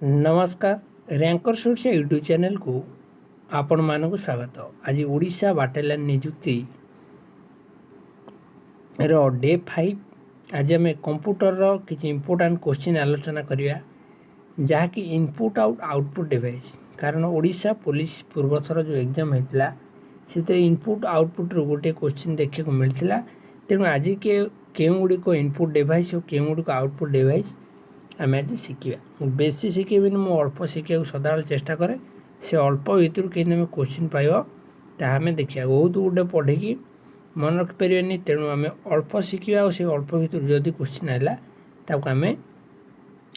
ନମସ୍କାର, ର୍ୟାଙ୍କର୍ସ ଓଡ଼ିଶା ୟୁଟ୍ୟୁବ୍ ଚ୍ୟାନେଲକୁ ଆପଣମାନଙ୍କୁ ସ୍ୱାଗତ। ଆଜି ଓଡ଼ିଶା ବାଟାଲିୟନ୍ ନିଯୁକ୍ତି ର ଡେ 5। ଆଜି ଆମେ କମ୍ପ୍ୟୁଟରର କିଛି ଇମ୍ପୋର୍ଟାଣ୍ଟ କୋଶ୍ଚିନ୍ ଆଲୋଚନା କରିବା, ଯାହାକି ଇନପୁଟ୍ ଆଉ ଆଉଟପୁଟ୍ ଡିଭାଇସ୍। କାରଣ ଓଡ଼ିଶା ପୋଲିସ ପୂର୍ବଥର ଯେଉଁ ଏକ୍ଜାମ୍ ହେଇଥିଲା, ସେଥିରେ ଇନପୁଟ୍ ଆଉଟପୁଟ୍ରୁ ଗୋଟିଏ କୋଶ୍ଚିନ୍ ଦେଖିବାକୁ ମିଳିଥିଲା। ତେଣୁ ଆଜି କେଉଁ ଗୁଡ଼ିକ ଇନପୁଟ୍ ଡିଭାଇସ୍ ଓ କେଉଁ ଗୁଡ଼ିକ ଆଉଟପୁଟ୍ ଡିଭାଇସ୍, ଆମେ ଆଜି ଶିଖିବା। ମୁଁ ବେଶୀ ଶିଖେଇବିନି, ମୁଁ ଅଳ୍ପ ଶିଖିବାକୁ ସଦାବେଳେ ଚେଷ୍ଟା କରେ। ସେ ଅଳ୍ପ ଭିତରୁ କେମିତି ଆମେ କୋଶ୍ଚିନ୍ ପାଇବ, ତାହା ଆମେ ଦେଖିବା। ବହୁତ ଗୁଡ଼େ ପଢ଼ିକି ମନେ ରଖିପାରିବାନି, ତେଣୁ ଆମେ ଅଳ୍ପ ଶିଖିବା ଆଉ ସେ ଅଳ୍ପ ଭିତରୁ ଯଦି କୋଶ୍ଚିନ୍ ହେଲା, ତାକୁ ଆମେ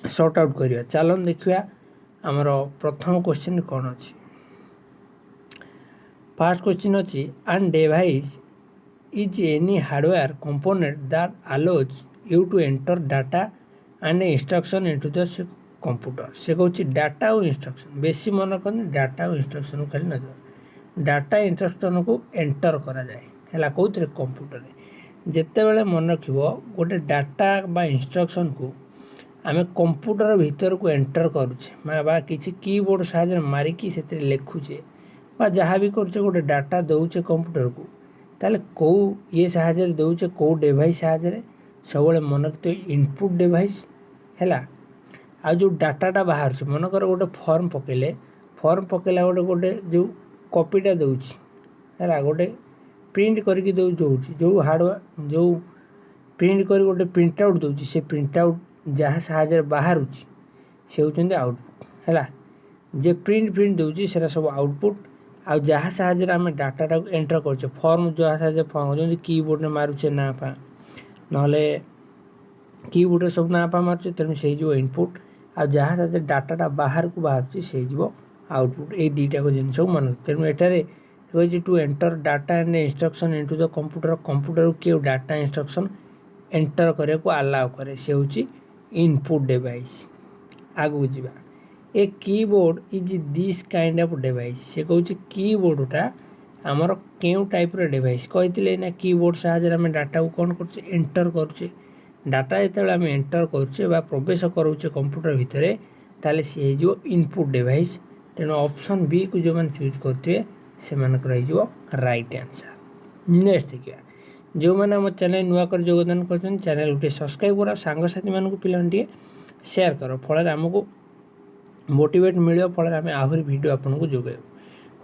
ସର୍ଟ ଆଉଟ୍ କରିବା। ଚାଲନ୍ତୁ ଦେଖିବା ଆମର ପ୍ରଥମ କୋଶ୍ଚିନ୍ କ'ଣ ଅଛି। ଫାର୍ଷ୍ଟ କୋଶ୍ଚିନ୍ ଅଛି, "An device is any hardware component that allows you to enter data and instruction into the computer." ସେ କହୁଛି ଡାଟା ଆଉ ଇନଷ୍ଟ୍ରକ୍ସନ୍। ବେଶୀ ମନେ ରଖନ୍ତି, ଡାଟା ଆଉ ଇନଷ୍ଟ୍ରକ୍ସନ୍କୁ ଖାଲି ନଯିବ। ଡାଟା ଇନଷ୍ଟ୍ରକ୍ସନ୍କୁ ଏଣ୍ଟର କରାଯାଏ, ହେଲା, କେଉଁଥିରେ? କମ୍ପ୍ୟୁଟରରେ। ଯେତେବେଳେ ମନେ ରଖିବ, ଗୋଟେ ଡାଟା ବା ଇନଷ୍ଟ୍ରକ୍ସନ୍କୁ ଆମେ କମ୍ପ୍ୟୁଟର ଭିତରକୁ ଏଣ୍ଟର କରୁଛେ ବା କିଛି କିବୋର୍ଡ଼ ସାହାଯ୍ୟରେ ମାରିକି ସେଥିରେ ଲେଖୁଛେ ବା ଯାହା ବି କରୁଛେ, ଗୋଟେ ଡାଟା ଦେଉଛେ କମ୍ପ୍ୟୁଟରକୁ, ତାହେଲେ କେଉଁ ଇଏ ସାହାଯ୍ୟରେ ଦେଉଛେ, କେଉଁ ଡିଭାଇସ୍ ସାହାଯ୍ୟରେ? ସବୁବେଳେ ମନେ ରଖିଥିବେ, ଇନପୁଟ୍ ଡିଭାଇସ୍, ହେଲା। ଆଉ ଯେଉଁ ଡାଟାଟା ବାହାରୁଛି, ମନେକର ଗୋଟେ ଫର୍ମ ପକାଇଲେ, ଫର୍ମ ପକାଇଲା ଗୋଟେ ଯେଉଁ କପିଟା ଦେଉଛି, ହେଲା, ଗୋଟେ ପ୍ରିଣ୍ଟ କରିକି ଦେଉଛି, ଯେଉଁ ହାର୍ଡ଼ୱେର୍ ଯେଉଁ ପ୍ରିଣ୍ଟ କରି ଗୋଟେ ପ୍ରିଣ୍ଟ ଆଉଟ୍ ଦେଉଛି, ସେ ପ୍ରିଣ୍ଟ ଆଉଟ୍ ଯାହା ସାହାଯ୍ୟରେ ବାହାରୁଛି, ସେ ହେଉଛନ୍ତି ଆଉଟପୁଟ୍, ହେଲା। ଯେ ପ୍ରିଣ୍ଟ ଦେଉଛି, ସେଟା ସବୁ ଆଉଟପୁଟ୍। ଆଉ ଯାହା ସାହାଯ୍ୟରେ ଆମେ ଡାଟାଟାକୁ ଏଣ୍ଟର କରୁଛେ, ଫର୍ମ ଯାହା ସାହାଯ୍ୟରେ ଫର୍ମ, ଯେମିତି କିବୋର୍ଡ଼ରେ ମାରୁଛେ ନାଁ ଫାଁ, ନହେଲେ କିବୋର୍ଡ଼ରେ ସବୁ ନାଁ ଫାଁ ମାରୁଛେ, ତେଣୁ ସେଇ ଯିବ ଇନପୁଟ୍। ଆଉ ଯାହା ସାହାଯ୍ୟରେ ଡାଟାଟା ବାହାରକୁ ବାହାରୁଛି, ସେଇ ଯିବ ଆଉଟପୁଟ୍। ଏଇ ଦୁଇଟାକ ଜିନିଷକୁ ମନେ। ତେଣୁ ଏଠାରେ କହିଛି, "To enter data and instruction into the computer." କମ୍ପ୍ୟୁଟରକୁ କେଉଁ ଡାଟା ଇନଷ୍ଟ୍ରକ୍ସନ୍ ଏଣ୍ଟର କରିବାକୁ ଆଲାଉ କରେ, ସେ ହେଉଛି ଇନପୁଟ୍ ଡିଭାଇସ୍। ଆଗକୁ ଯିବା। "A keyboard is this kind of device." ସେ କହୁଛି କିବୋର୍ଡ଼ଟା ଆମର କେଉଁ ଟାଇପ୍ର ଡିଭାଇସ୍? କହିଥିଲେ ନା, କିବୋର୍ଡ଼ ସାହାଯ୍ୟରେ ଆମେ ଡାଟାକୁ କ'ଣ କରୁଛେ? ଏଣ୍ଟର କରୁଛେ। ଡାଟା ଯେତେବେଳେ ଆମେ ଏଣ୍ଟର କରୁଛେ ବା ପ୍ରବେଶ କରାଉଛେ କମ୍ପ୍ୟୁଟର ଭିତରେ, ତାହେଲେ ସିଏ ହେଇଯିବ ଇନପୁଟ୍ ଡିଭାଇସ୍। ତେଣୁ ଅପସନ୍ ବିକୁ ଯେଉଁମାନେ ଚୁଜ୍ କରୁଥିବେ, ସେମାନଙ୍କର ହେଇଯିବ ରାଇଟ୍ ଆନ୍ସର୍। ନେକ୍ସଟ ଦେଖିବା। ଯେଉଁମାନେ ଆମ ଚ୍ୟାନେଲ୍ ନୂଆ କରି ଯୋଗଦାନ କରୁଛନ୍ତି, ଚ୍ୟାନେଲ୍କୁ ଟିକେ ସବସ୍କ୍ରାଇବ୍ କର, ସାଙ୍ଗସାଥିମାନଙ୍କୁ, ପିଲାମାନେ ଟିକେ ସେୟାର କର। ଫଳରେ ଆମକୁ ମୋଟିଭେଟ୍ ମିଳିବ, ଫଳରେ ଆମେ ଆହୁରି ଭିଡ଼ିଓ ଆପଣଙ୍କୁ ଯୋଗାଇବୁ।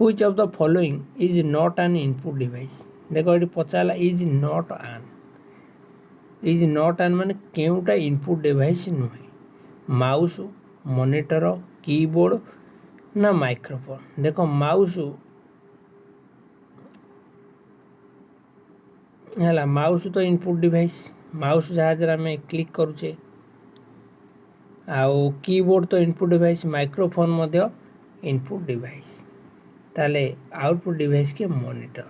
"Which of the following is not an input device?" ଦେଖ, ଏଠି ପଚାରିଲା is not an. Is not an ମାନେ କେଉଁଟା ଇନପୁଟ୍ ଡିଭାଇସ୍ ନୁହେଁ? ମାଉସ୍, ମନିଟର, କିବୋର୍ଡ଼ ନା ମାଇକ୍ରୋଫୋନ୍? ଦେଖ, ମାଉସ୍ ହେଲା, ମାଉସ୍ ତ ଇନପୁଟ୍ ଡିଭାଇସ୍, ମାଉସ୍ ସାହାଯ୍ୟରେ ଆମେ କ୍ଲିକ୍ କରୁଛେ। ଆଉ କିବୋର୍ଡ଼ ତ ଇନପୁଟ୍ ଡିଭାଇସ୍, ମାଇକ୍ରୋଫୋନ୍ ମଧ୍ୟ ଇନପୁଟ୍ ଡିଭାଇସ୍। ତାହେଲେ ଆଉଟପୁଟ୍ ଡିଭାଇସ୍ କିଏ? ମନିଟର,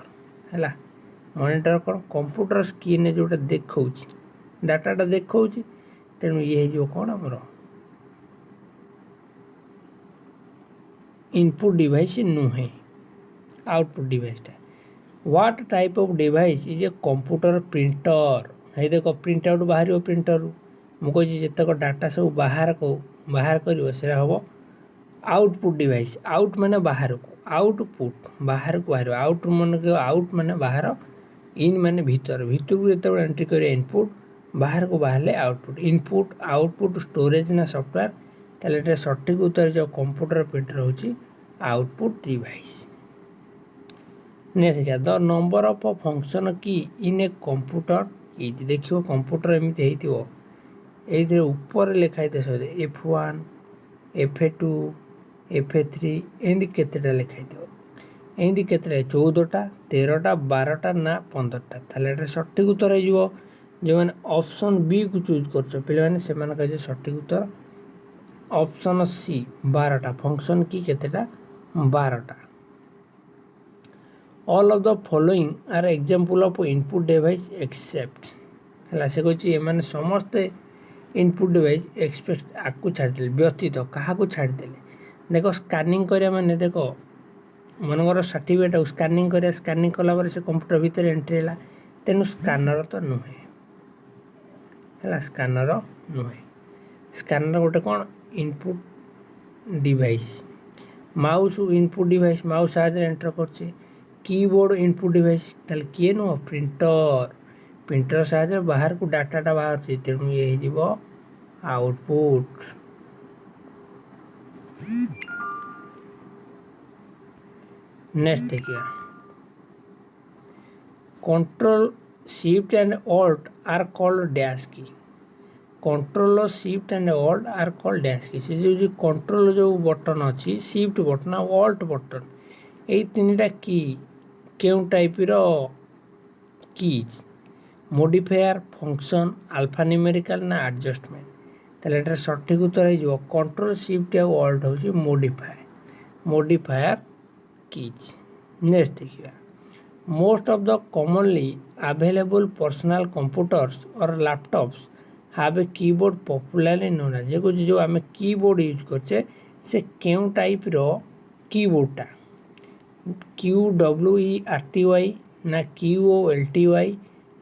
ହେଲା। ମନିଟର କ'ଣ? କମ୍ପ୍ୟୁଟର ସ୍କ୍ରିନ୍ରେ ଯେଉଁଟା ଦେଖାଉଛି, ଡାଟାଟା ଦେଖାଉଛି। ତେଣୁ ଇଏ ହେଇଯିବ କ'ଣ ଆମର ଇନପୁଟ୍ ଡିଭାଇସ୍ ନୁହେଁ, output ଡିଭାଇସ୍ଟା। "What type of device is a computer printer?" ହେଇ ଦେଖ, ପ୍ରିଣ୍ଟ ଆଉଟ୍ ବାହାରିବ ପ୍ରିଣ୍ଟରରୁ। ମୁଁ କହିଛି ଯେତେକ ଡାଟା ସବୁ ବାହାର କରିବ, ସେଟା ହେବ ଆଉଟପୁଟ୍ ଡିଭାଇସ୍। ଆଉଟ୍ ମାନେ ବାହାରକୁ, ଆଉଟପୁଟ୍ ବାହାରକୁ ବାହାରିବ। ଆଉଟ୍ ମାନେ, ଆଉଟ୍ ମାନେ ବାହାର, ଇନ୍ ମାନେ ଭିତର। ଭିତରକୁ ଯେତେବେଳେ ଏଣ୍ଟ୍ରି କରିବେ ଇନପୁଟ୍, ବାହାରକୁ ବାହାରିଲେ ଆଉଟପୁଟ୍। ଇନପୁଟ୍, ଆଉଟପୁଟ୍, ଷ୍ଟୋରେଜ୍ ନା ସଫ୍ଟୱେର୍? ତାହେଲେ ଏଟା ସଠିକ୍ ଉତ୍ତର ଯେଉଁ କମ୍ପ୍ୟୁଟର ପ୍ରିଣ୍ଟର ହେଉଛି ଆଉଟପୁଟ୍ ଡିଭାଇସ୍। ନେକ୍ସଟ ଦେଖିବା। "The number of function key in a computer is." ଦେଖିବ, କମ୍ପ୍ୟୁଟର ଏମିତି ହେଇଥିବ, ଏଇଥିରେ ଉପରେ ଲେଖା ହେଇଥିବ ସହଜେ F1, F2, F3, ଏମିତି କେତେଟା ଲେଖା ହେଇଥିବ? ଏମିତି କେତେଟା? 14ଟା, 13ଟା, 12ଟା ନା 15ଟା? ତାହେଲେ ଏଟା ସଠିକ୍ ଉତ୍ତର ହେଇଯିବ, ଯେଉଁମାନେ ଅପସନ୍ ବିକୁ ଚୁଜ୍ କରୁଛ ପିଲାମାନେ, ସେମାନଙ୍କ ହେଇଯିବ ସଠିକ୍ ଉତ୍ତର ଅପସନ୍ ସି, 12ଟା। ଫଙ୍କସନ୍ କି କେତେଟା? 12ଟା। "All of the following are example of input device except." ହେଲା, ସେ କହିଛି ଏମାନେ ସମସ୍ତେ ଇନପୁଟ୍ ଡିଭାଇସ୍ ଏକ୍ସେପ୍ଟ, ଆକୁ ଛାଡ଼ିଦେଲେ, ବ୍ୟତୀତ କାହାକୁ ଛାଡ଼ିଦେଲେ? ଦେଖ, ସ୍କାନିଂ କରିବା ମାନେ, ଦେଖ, ମନେକର ସାର୍ଟିଫିକେଟ୍ଟାକୁ ସ୍କାନିଂ କରିବା, ସ୍କାନିଂ କଲା ପରେ ସେ କମ୍ପ୍ୟୁଟର ଭିତରେ ଏଣ୍ଟ୍ରି ହେଲା, ତେଣୁ ସ୍କାନର ତ ନୁହେଁ, ହେଲା, ସ୍କାନର ନୁହେଁ। ସ୍କାନର ଗୋଟେ କ'ଣ? Input device. Mouse input device, mouse ସାହାଯ୍ୟରେ ଏଣ୍ଟର କରୁଛେ। କିବୋର୍ଡ଼ ଇନପୁଟ୍ ଡିଭାଇସ୍, ତାହେଲେ କିଏ ନୁହଁ? ପ୍ରିଣ୍ଟର। ପ୍ରିଣ୍ଟର ସାହାଯ୍ୟରେ ବାହାରକୁ ଡାଟାଟା ବାହାରୁଛି, ତେଣୁ ଇଏ ହେଇଯିବ ଆଉଟପୁଟ୍। ନେକ୍ସଟ ଦେଖିବା, control shift and alt are called dash key. Control shift and alt are called dash key. ସେ ଯେଉଁ କଣ୍ଟ୍ରୋଲ ଯେଉଁ ବଟନ୍ ଅଛି, ସିଫ୍ଟ ବଟନ୍ ଆଉ ଅଲ୍ଟ ବଟନ୍, ଏଇ ତିନିଟା କି କେଉଁ ଟାଇପ୍ର କିଜ୍? ମୋଡ଼ିଫାୟାର, ଫଙ୍କସନ୍, ଆଲଫା ନ୍ୟୁମେରିକାଲ ନା ଆଡ଼ଜଷ୍ଟମେଣ୍ଟ? ତାହେଲେ ଏଟାର ସଠିକ୍ ଉତ୍ତର ହେଇଯିବ କଣ୍ଟ୍ରୋଲ ସିଫ୍ଟ ଆଉ ଅଲ୍ଟ ହେଉଛି ମୋଡ଼ିଫାୟାର କିଜ୍। ନେକ୍ସଟ ଦେଖିବା, most of the commonly available personal computers or laptops have a keyboard popularly known as. ଯେ କହୁଛି ଯେଉଁ ଆମେ କିବୋର୍ଡ଼ ୟୁଜ୍ କରୁଛେ, ସେ କେଉଁ ଟାଇପ୍ର କିବୋର୍ଡ଼ଟା? QWERTY ନା QOLTY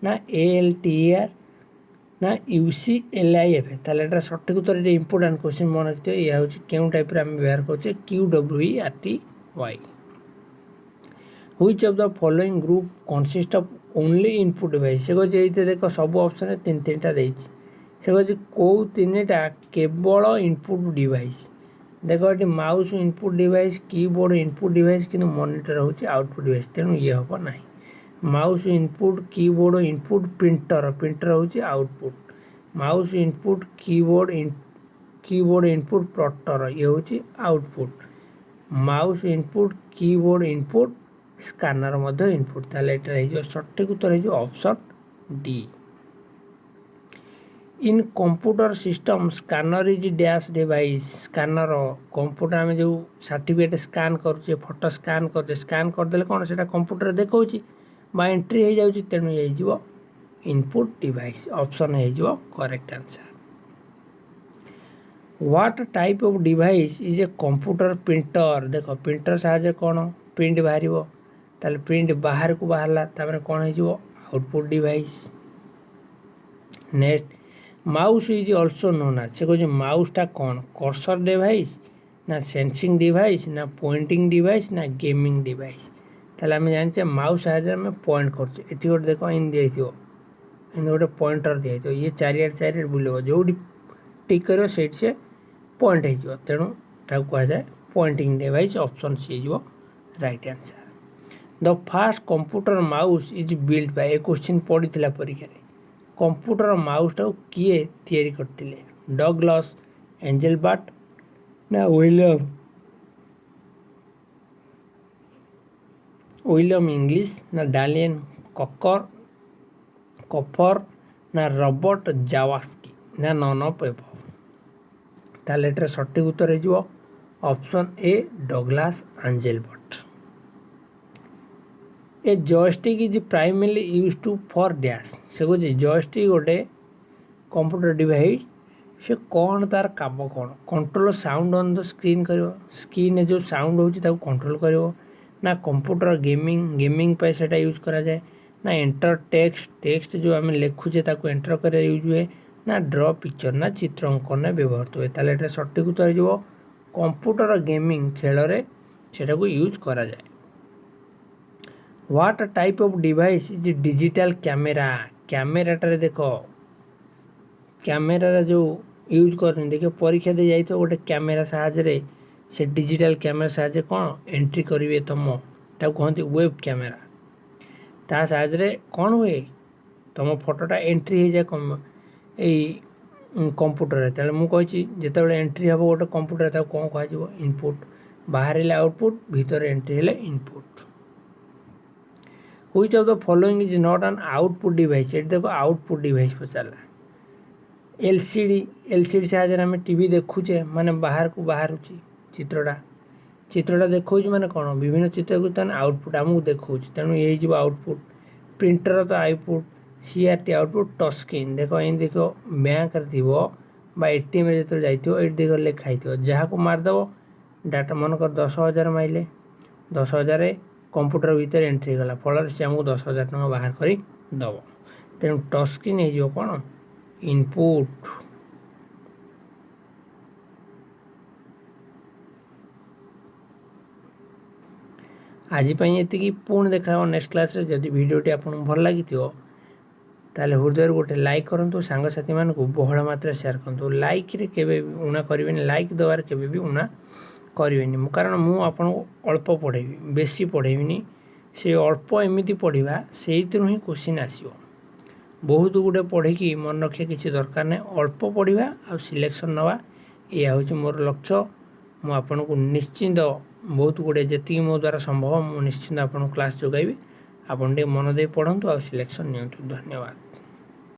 ନା ALTER ନା UCLIF? ତାହେଲେ ଏଟାର ସଠିକ୍ ଉତ୍ତର, ଏଇଟା ଇମ୍ପୋର୍ଟାଣ୍ଟ କ୍ୱେଶ୍ଚିନ୍, ମନେ ରଖିଥିବ। ଏହା ହେଉଛି କେଉଁ ଟାଇପ୍ର ଆମେ ବ୍ୟବହାର କରୁଛେ? QWERTY। Which of the following group consist of only input device? ସେ କହୁଛି, ଏଇଥିରେ ଦେଖ, ସବୁ ଅପସନ୍ରେ ତିନି ତିନିଟା ଦେଇଛି। ସେ କହୁଛି କେଉଁ ତିନିଟା କେବଳ ଇନପୁଟ୍ ଡିଭାଇସ୍? ଦେଖ, ଏଠି mouse input device, keyboard input device, କିନ୍ତୁ ମନିଟର ହେଉଛି ଆଉଟପୁଟ୍ ଡିଭାଇସ୍, ତେଣୁ ଇଏ ହେବ ନାହିଁ। Mouse input, keyboard input, printer, printer ହେଉଛି output. Mouse input, keyboard input, plotter, ଇଏ ହେଉଛି output. Mouse input, keyboard input, scanner ମଧ୍ୟ ଇନପୁଟ୍। ତାହେଲେ ଏଇଟା ହେଇଯିବ, ସଠିକ୍ ଉତ୍ତର ହେଇଯିବ option D। In computer system, scanner is dash device. Scanner computer, ଆମେ ଯେଉଁ ସାର୍ଟିଫିକେଟ୍ ସ୍କାନ୍ କରୁଛେ, ଫଟୋ ସ୍କାନ୍ କରୁଛେ, ସ୍କାନ୍ କରିଦେଲେ କ'ଣ ସେଇଟା କମ୍ପ୍ୟୁଟରରେ ଦେଖାଉଛି ବା ଏଣ୍ଟ୍ରି ହେଇଯାଉଛି, ତେଣୁ ହେଇଯିବ ଇନପୁଟ୍ ଡିଭାଇସ୍। ଅପସନ୍ ହେଇଯିବ correct answer. What type of device is a computer printer? ଦେଖ, ପ୍ରିଣ୍ଟର ସାହାଯ୍ୟରେ କ'ଣ ପ୍ରିଣ୍ଟ ବାହାରିବ, ତାହେଲେ ପ୍ରିଣ୍ଟ ବାହାରକୁ ବାହାରିଲା, ତାମାନେ କ'ଣ ହେଇଯିବ? Output device. Next, mouse is also known as. ସେ କହୁଛି ମାଉସ୍ଟା କ'ଣ? କର୍ସର ଡିଭାଇସ୍ ନା ସେନ୍ସିଂ ଡିଭାଇସ୍ ନା ପଏଣ୍ଟିଂ ଡିଭାଇସ୍ ନା ଗେମିଂ ଡିଭାଇସ୍? ତାହେଲେ ଆମେ ଜାଣିଛେ, ମାଉସ୍ ସାହାଯ୍ୟରେ ଆମେ ପଏଣ୍ଟ କରୁଛେ। ଏଠି ଗୋଟେ ଦେଖ, ଏମିତି ଦିଆହେଇଥିବ, ଏମିତି ଗୋଟେ ପଏଣ୍ଟର ଦିଆହେଇଥିବ, ଇଏ ଚାରିଆଡ଼େ ଚାରିଆଡ଼େ ବୁଲିବ, ଯେଉଁଠି ଟିକ୍ କରିବ ସେଇଠି ସେ ପଏଣ୍ଟ ହେଇଯିବ, ତେଣୁ ତାକୁ କୁହାଯାଏ ପଏଣ୍ଟିଂ ଡିଭାଇସ୍। ଅପସନ୍ ସି ହେଇଯିବ right answer. The first computer mouse is built by. A question ପଡ଼ିଥିଲା ପରୀକ୍ଷାରେ। କମ୍ପ୍ୟୁଟର ମାଉସ୍ଟାକୁ କିଏ ତିଆରି କରିଥିଲେ? ଡଗଲସ୍ ଏଞ୍ଜେଲବାର୍ଟ ନା ୱିଲିୟମ ଇଂଲିଶ ନା ଡାନିଏଲ କଫର ନା ରବର୍ଟ ଜାୱାସ୍କି ନା ନନ୍ ଅଫ୍ ଏବଭ୍? ତାହେଲେ ଏଟାର ସଠିକ୍ ଉତ୍ତର ହେଇଯିବ option A, Douglas ଆଞ୍ଜେଲବର୍ଟ। A joystick is primarily used to for dash. ସେ କହୁଛି ଜୟଷ୍ଟିକ୍ ଗୋଟେ କମ୍ପ୍ୟୁଟର ଡିଭାଇସ୍, ସେ କ'ଣ, ତାର କାମ କ'ଣ? Control sound on the screen କରିବ, ସ୍କ୍ରିନ୍ରେ ଯେଉଁ ସାଉଣ୍ଡ ହେଉଛି ତାକୁ କଣ୍ଟ୍ରୋଲ କରିବ, ନା କମ୍ପ୍ୟୁଟର ଗେମିଂ ପାଇଁ ସେଇଟା ୟୁଜ୍ କରାଯାଏ, ନା ଏଣ୍ଟର ଟେକ୍ସଟ, ଟେକ୍ସଟ ଯେଉଁ ଆମେ ଲେଖୁଛେ ତାକୁ ଏଣ୍ଟର କରିବା ୟୁଜ୍ ହୁଏ, ନା ଡ୍ର ପିକ୍ଚର, ନା ଚିତ୍ର ଅଙ୍କନରେ ବ୍ୟବହୃତ ହୁଏ? ତାହେଲେ ଏଟା ସଠିକ୍ ଉତ୍ତର ହେଇଯିବ କମ୍ପ୍ୟୁଟର ଗେମିଂ, ଖେଳରେ ସେଟାକୁ ୟୁଜ୍ କରାଯାଏ। What type of device is digital camera? କ୍ୟାମେରାଟାରେ ଦେଖ, କ୍ୟାମେରାରେ ଯେଉଁ ୟୁଜ୍ କରୁଛନ୍ତି, ଦେଖିବ ପରୀକ୍ଷା ଦେଇ ଯାଇଥିବ, ଗୋଟେ କ୍ୟାମେରା ସାହାଯ୍ୟରେ, ସେ ଡିଜିଟାଲ କ୍ୟାମେରା ସାହାଯ୍ୟରେ କ'ଣ ଏଣ୍ଟ୍ରି କରିବେ ତୁମ, ତାକୁ କୁହନ୍ତି ୱେବ୍ କ୍ୟାମେରା। ତା ସାହାଯ୍ୟରେ କ'ଣ ହୁଏ? ତୁମ ଫଟୋଟା ଏଣ୍ଟ୍ରି ହେଇଯାଏ ଏଇ କମ୍ପ୍ୟୁଟରରେ। ତାହେଲେ ମୁଁ କହିଛି, ଯେତେବେଳେ ଏଣ୍ଟ୍ରି ହେବ ଗୋଟେ କମ୍ପ୍ୟୁଟରରେ, ତାକୁ କ'ଣ କୁହାଯିବ? ଇନପୁଟ୍। ବାହାରିଲେ ଆଉଟପୁଟ୍, ଭିତରେ ଏଣ୍ଟ୍ରି ହେଲେ input. Which of the following is not an output device? ଏଠି ଦେଖ, ଆଉଟପୁଟ୍ ଡିଭାଇସ୍ ପଚାରିଲା। LCD, LCD ସାହାଯ୍ୟରେ ଆମେ ଟିଭି ଦେଖୁଛେ, ମାନେ ବାହାରକୁ ବାହାରୁଛି ଚିତ୍ରଟା, ଚିତ୍ରଟା ଦେଖାଉଛି, ମାନେ କ'ଣ ବିଭିନ୍ନ ଚିତ୍ରକୁ, ତାହେଲେ ଆଉଟପୁଟ୍ ଆମକୁ ଦେଖାଉଛି, ତେଣୁ ଇଏ ହେଇଯିବ ଆଉଟପୁଟ୍। ପ୍ରିଣ୍ଟର ତ output, CRT output, touch screen। ଦେଖ, ଏମିତି ଦେଖ, ବ୍ୟାଙ୍କରେ ଥିବ ବା ଏଟିଏମ୍ରେ ଯେତେବେଳେ ଯାଇଥିବ, ଏଇଠି ଦେଖ ଲେଖା ହେଇଥିବ, ଯାହାକୁ ମାରିଦେବ ଡାଟା, ମନେକର 10,000 ମାରିଲେ, 10,000 କମ୍ପ୍ୟୁଟର ଭିତରେ ଏଣ୍ଟ୍ରି ହେଇଗଲା, ଫଳରେ ସେ ଆମକୁ 10,000 ଟଙ୍କା ବାହାର କରି ଦେବ। ତେଣୁ ଟଚ୍ ସ୍କ୍ରିନ୍ ହେଇଯିବ କ'ଣ? ଇନପୁଟ୍। ଆଜି ପାଇଁ ଏତିକି। ପୁଣି ଦେଖା ହେବ ନେକ୍ସଟ କ୍ଲାସ୍ରେ। ଯଦି ଭିଡ଼ିଓଟି ଆପଣଙ୍କୁ ଭଲ ଲାଗିଥିବ, ତାହେଲେ ହୃଦୟରୁ ଗୋଟେ ଲାଇକ୍ କରନ୍ତୁ, ସାଙ୍ଗସାଥିମାନଙ୍କୁ ବହୁଳ ମାତ୍ରାରେ ସେୟାର କରନ୍ତୁ। ଲାଇକ୍ରେ କେବେ ବି ଉଣା କରିବେନି, ଲାଇକ୍ ଦେବାରେ କେବେ ବି ଉଣା କରିବେନି। ମୁଁ କାରଣ ମୁଁ ଆପଣଙ୍କୁ ଅଳ୍ପ ପଢ଼େଇବି, ବେଶୀ ପଢ଼େଇବିନି। ସେ ଅଳ୍ପ ଏମିତି ପଢ଼ିବା, ସେଇଥିରୁ ହିଁ କୋଶ୍ଚିନ୍ ଆସିବ। ବହୁତ ଗୁଡ଼ିଏ ପଢ଼ିକି ମନେ ରଖିବା କିଛି ଦରକାର ନାହିଁ। ଅଳ୍ପ ପଢ଼ିବା ଆଉ ସିଲେକ୍ସନ୍ ନେବା, ଏଇଆ ହେଉଛି ମୋର ଲକ୍ଷ୍ୟ। ମୁଁ ଆପଣଙ୍କୁ ନିଶ୍ଚିନ୍ତ ବହୁତ ଗୁଡ଼ିଏ, ଯେତିକି ମୋ ଦ୍ୱାରା ସମ୍ଭବ, ମୁଁ ନିଶ୍ଚିନ୍ତ ଆପଣଙ୍କୁ କ୍ଲାସ୍ ଯୋଗାଇବି। ଆପଣ ଟିକେ ମନ ଦେଇ ପଢ଼ନ୍ତୁ ଆଉ ସିଲେକ୍ସନ୍ ନିଅନ୍ତୁ। ଧନ୍ୟବାଦ।